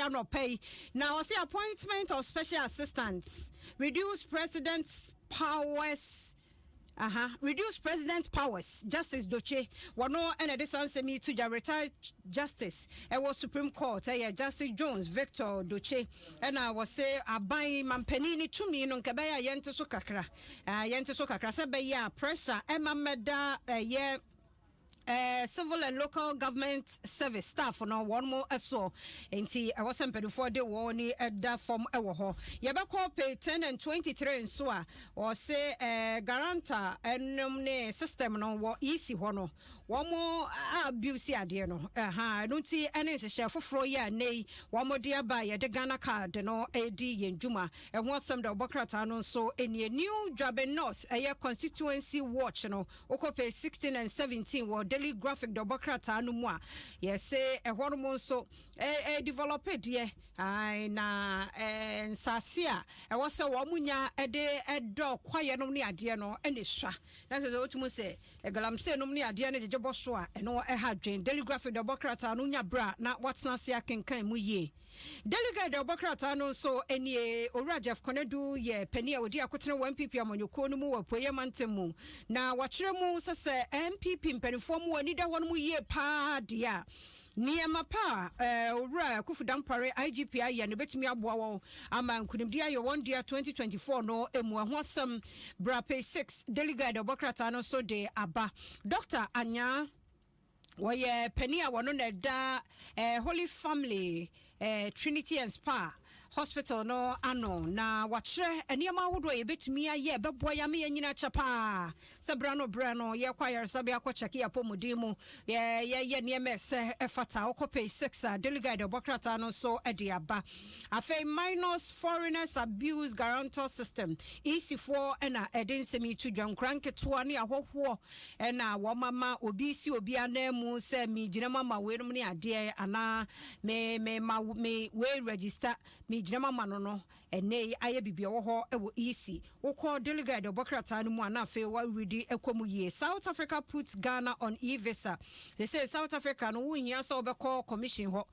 anɔpa yi. Na ɔse appointment of special assistants reduce president's powers. Aha, reduce president powers. Justice Dotse, wɔno ɛna de saa nsɛm yi to gya. Retired justice ɛwɔ Supreme Court, ɛyɛ Justice Jones Victor Dotse, ɛna wɔse aban mampanin ne tumi no nka ɛbɛyɛ a yɛnte so kakra, yɛnte so kakra sɛ ɛbɛyɛ a pressure ɛma mmɛda ɛyɛ civil and local government service staff no wɔn mo so. Nti ɛwɔ sɛ mpanimfoɔ de wɔn ni ɛda fam ɛwɔ hɔ. Yɛbɛkɔ page 10 and 23 nso a, wɔse guarantor ɛnum ne system no wɔ EC hɔ no, wɔn mo abuse adeɛ no ɛha. Ɛno nti ɛne nhyehyɛ foforɔ yi a nne yi wɔn de aba a yɛde Ghana Card no ɛredi yɛn dwuma ɛho asɛm da ɔbɔ krataa no nso. Ɛnie New Dwaben North ɛyɛ constituency watch no, wokɔ page 16 and 17 wɔ Daily Graphic de ɔbɔ krataa no mu a, yɛsɛ ɛhɔ nom nso ɛ develop deɛ ae, na nsase a ɛwɔ sɛ wɔn nya ɛde ɛdɔ kwaeɛ nom ne adeɛ no ɛna esua na sɛ wotum sɛ galamsey nom ne adeɛ no gyegye bɔ so a, ɛno ɛha dwen. Daily Graphic de ɔbɔ krataa no nya berɛ a na watena ase akenkan mu yie. Daily Guide de ɔbɔ krataa no nso nie. Owura Jeff Konadu yɛ panin a wɔdi akotene wɔ NPP amanyɔkuo no mu wɔ Apueeɛ mantam mu, na wakyerɛ mu sɛ NPP mpanimfoɔ mu ani da hɔ no mu yie paa deɛ a, nneɛma pa a owura Akufu Dampare IGP ayɛ no bɛtumi aboa wɔn ama nkonimdi ayɛ wɔn dea 2024 no emu. Ɛho asɛm bra page 6. Daily Guide ɔbɔ krataa no nso de aba. Dr Anyaa, wɔyɛ panin a wɔno na ɛda Holy Family Trinity and Spa Hospital no ano, na wakyerɛ nneɛma ahodoɔ a yɛbɛtumi ayɛ ɛbɛboa yɛ ama yɛnyina kyɛ paa sɛ berɛ no berɛ no yɛkɔ ayaresabea akɔ kyɛke yɛ apɔmuden mu, yɛyɛ nneɛma ɛsɛ ɛfata. Wokɔ page 6 a, Daily Guide ɔbɔ krataa no nso de aba. Afei minors foreigners abuse guarantor system, EC-foɔ ɛna ɛde nsɛm yi to dwa. Nkora nketewa ne ahɔhoɔ ɛna wɔn ama obi si obi anan mu sɛ megyina mu ama weinom ne adeɛ anaa me me ma me wei register, megyina mu ama no. Ɛnɛ yi ayɛ biribi a ɛwɔ hɔ ɛwɔ EC. Wokɔ Daily Guide ɔbɔ krataa no mu a, na afei waredi ɛkɔ mu yie. South Africa puts Ghana on e-visa. Sɛ South Africa no, wohia sɛ wobɛkɔ commission hɔ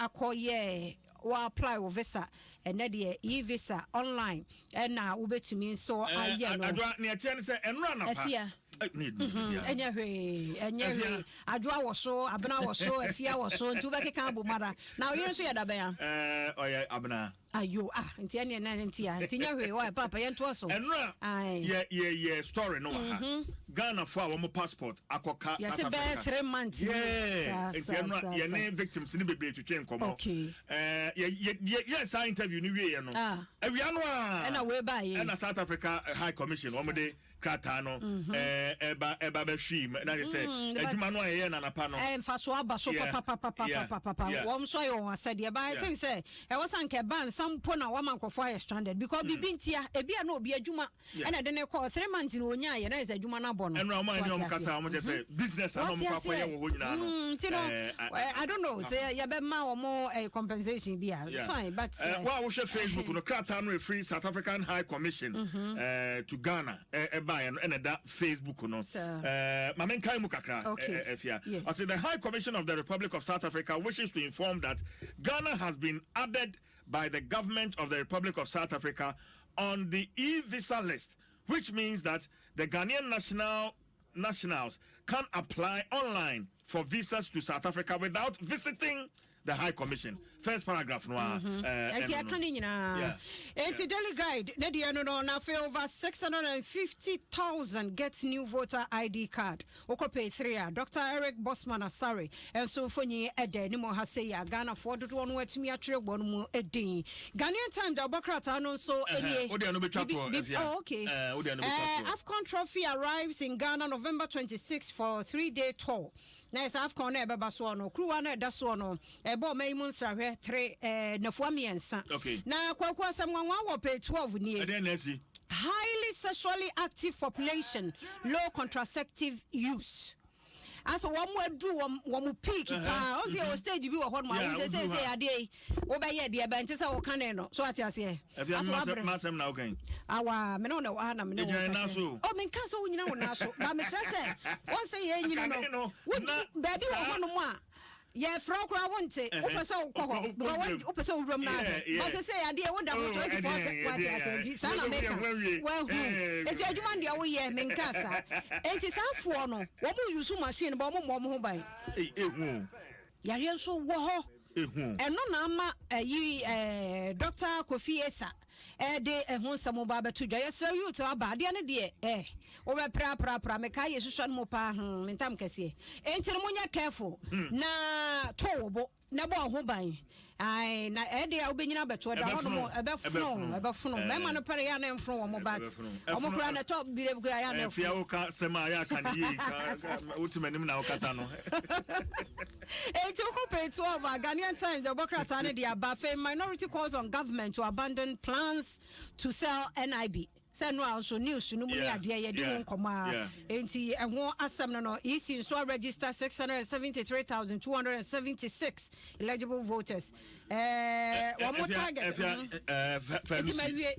akɔyɛ wɔ apply wɔ visa. Ɛnɛ deɛ, e-visa online ɛna wobɛtumi nso ayɛ no. Adwoa, nea ɛkyerɛ ne sɛ ɛnora napa Afia. Ɛnyɛ hwee, ɛnyɛ hwee. Adwoa wɔ so, Abena wɔ so, Afia wɔ so, nti wobɛkeka abɔ mu ara. Na ɔyere nso yɛ dabɛn a? Ɔyɛ Abena. Ayo, ah, nti ɛneɛ na nti a nti nyɛ hwee wɔ papa, yɛntoa so. Ɛnora yɛ yɛ yɛ story no wɔ ha, Ghana fo a wɔn passport akɔka South Yɛsɛ Africa. Bɛyɛ 3 months. Yeah, nti ɛnora yɛne victims ne bebree twetwe nkɔmɔ. Yɛ yɛ yɛ saa interview no wie yɛ no, awia no a ɛna wei ba yɛ. Ɛna South Africa High Commission wɔn de krataa no ɛba bɛhwii mu na yɛ sɛ adwuma no a yɛyɛ nanapa no. Mfaso aba so papapapapapapa. Wɔn nso ayɛ wɔn asɛdeɛ, but I think sɛ ɛwɔ sɛ anka ɛba nsa mpo na wɔama nkurɔfoɔ ayɛ stranded because biribi ntia ebi a na obi adwuma ɛna ɛde ne kɔ 3 months na onya ayɛ na yɛ sɛ adwuma no abɔ no. Ɛnura wɔn a ɛne wɔn kasa, wɔn kyɛ sɛ business a na wɔn kɔ akɔyɛ wɔ hɔ nyinaa no. Nti no, I don't know sɛ yɛbɛma wɔn compensation bi a, fine, but. Wɔn a wɔhwɛ Facebook no, krataa no efiri South African High Commission to Ghana ɛbaeɛ no ɛna ɛda Facebook no. Maame, nkan mu kakra. Ɛfia ɔsɛ, "The High Commission of the Republic of South Africa wishes to inform that Ghana has been added by the government of the Republic of South Africa on the e-visa list, which means that the Ghanaian nationals can apply online for visas to South Africa without visiting the High Commission." First paragraph no. Ɛnti ɛka ne nyinaa. Ɛnti Daily Guide ne deɛ no, na afei over 650,000 get new voter ID card. Wokɔ page 3 a, Dr Eric Bosman Asare ɛnso mfonyi ɛda anim ha sɛ yɛ a Ghanafoɔ dodoɔ no atumi atwerɛ wɔ no mu din. Ghanaian Time da ɔbɔ krataa no nso nie. Oh, okay. AFCON trophy arrives in Ghana November 26 for 3-day tour. Na ɛsɛ AFCON no ɛbɛba soɔ no, kuruwa no ɛda soɔ no, ɛbɔ ɔma yi mu nsrahwɛ tere nafua 3. Na Kwaku, asɛm nwanwa wɔ page 12 nie. Ɛdɛn na asi? Highly sexually active population, low contraceptive use. Aso wɔn mu adu wɔn peak paa. Ɔn sɛ yɛ wɔ stage bi wɔ hɔ nom a wɔn sɛ adeɛ yi wobɛyɛ deɛ bɛn te sɛ wɔka ne no so, ate aseɛ? Ɛfia, masɛm na wokan. Awa, mene wo na wɔ ha na mene wo kasa. O, menka sɛ wonyina wo nan so ba, mekyerɛ sɛ wɔn sɛ yɛn nyini no, baabi wɔ hɔ nom a. Yɛfrɛ wo koraa wonte. Wopɛ sɛ wokɔ hɔ because wopɛ sɛ wowuram no ahwɛ. Ba sɛ sɛ adeɛ woda ho 24 sɛ wate asɛ nti saa na meka wahu. Nti adwuma no deɛ woyɛ menka saa. Nti saa foɔ no wɔn use machine ba wɔn mmɔ wɔn ho ban. Yareɛ nso wɔ hɔ. Ɛno na ama ayi ɛɛ Doctor Kofi Esa ɛde ɛho nsɛm ba abɛto dwa. Yɛsrɛ youth aba adeɛ no deɛ eh wobɛpraprapra mekae yɛ susua no mu paa hmm me ntam kɛseɛ. Enti no monyɛ careful na to wo bo na bɔ wo ho ban. Ae na ɛde a wobɛnyina abɛto ɛda hɔ nom ɛbɛfono ɛbɛfono mmarima no pɛrɛ yɛ a na ɛmfono wɔn but wɔn koraa na ɛtɔ bire koraa yɛ a na ɛfono. Fia woka sɛm a yɛ aka ne yie wote m'anim na wokasa no. Enti wokɔ page 12 a, Ghanaian Times de ɔbɔ krataa no de aba. Afei minority calls on government to abandon plans to sell NIB. Sɛ no a nso news no mu ne adeɛ yɛde ho nkɔmmɔ a. Enti ɛho asɛm no no, EC nso aregister 673,276 eligible voters. Wɔn target. Enti mawie.